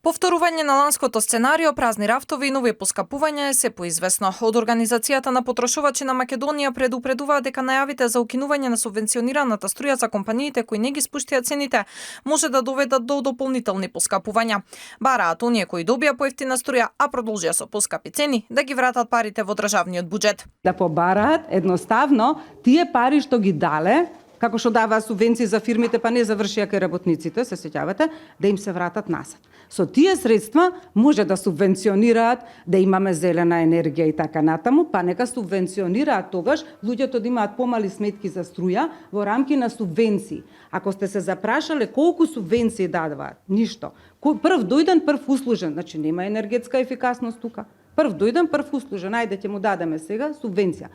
Повторување на ланското сценарио, празни рафтови и нови поскапувања е се поизвестно. Од Организацијата на потрошувачи на Македонија предупредуваат дека најавите за укинување на субвенционираната струја за компаниите кои не ги спуштија цените може да доведат до дополнителни поскапувања. Бараат оние кои добија поевтина струја, а продолжија со поскапи цени, да ги вратат парите во државниот буџет. Да побараат едноставно тие пари што ги дале, како што даваа субвенции за фирмите, па не завршија кај работниците, се сеќавате, да им се вратат назад. Со тие средства може да субвенционираат, да имаме зелена енергија и така натаму, па нека субвенционираат тогаш луѓето да имаат помали сметки за струја во рамки на субвенции. Ако сте се запрашале колку субвенции дадуваат, ништо. Прв дојден, прв услужен, значи нема енергетска ефикасност тука. Прв дојден, прв услужен, ајде ќе му дадеме сега субвенција.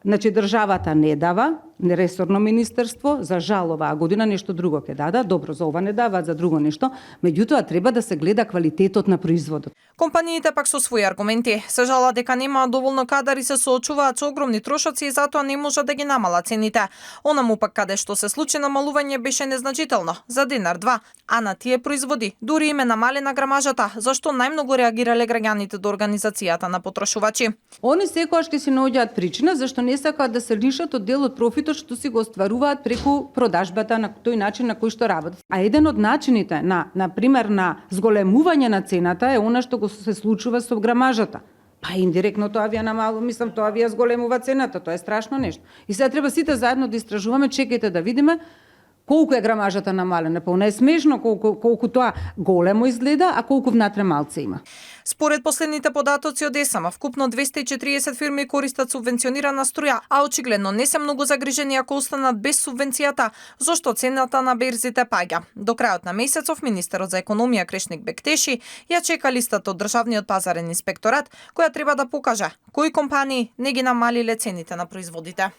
Значи државата не дава, ресорно министерство, за жал оваа година нешто друго ќе даде, добро за ова не даваат, за друго нешто, меѓутоа треба да се гледа квалитетот на производот. Компаниите пак со своји аргументи се жалат дека немаат доволно кадар и се соочуваат со огромни трошоци и затоа не можат да ги намалат цените. Онаму пак каде што се случи намалување беше незначително, за денар-два, а на тие производи дури им е намалена грамажата, зашто најмногу реагирале граѓаните до Организацијата на потрошувачи. Они секогаш ќе си наоѓаат причина зашто не сакаат да се лишат од дел од профитот што си го остваруваат преку продажбата на тој начин на кој што работат. А еден од начините на пример на зголемување на цената е она што го се случува со грамажата. Па индиректно тоа ви тоа ви зголемува цената, тоа е страшно нешто. И сега треба сите заедно да истражуваме, чекајте да видиме колку е грамажата намалена. Па не е смешно колку тоа големо изгледа, а колку внатре малце има. Според последните податоци од ЕСАМА, вкупно 240 фирми користат субвенционирана струја, а очигледно не се многу загрижени ако останат без субвенцијата, зашто цената на берзите паѓа. До крајот на месецов министерот за економија Крешник Бектеши ја чека листата од Државниот пазарен инспекторат, која треба да покаже кои компании не ги намалиле цените на производите.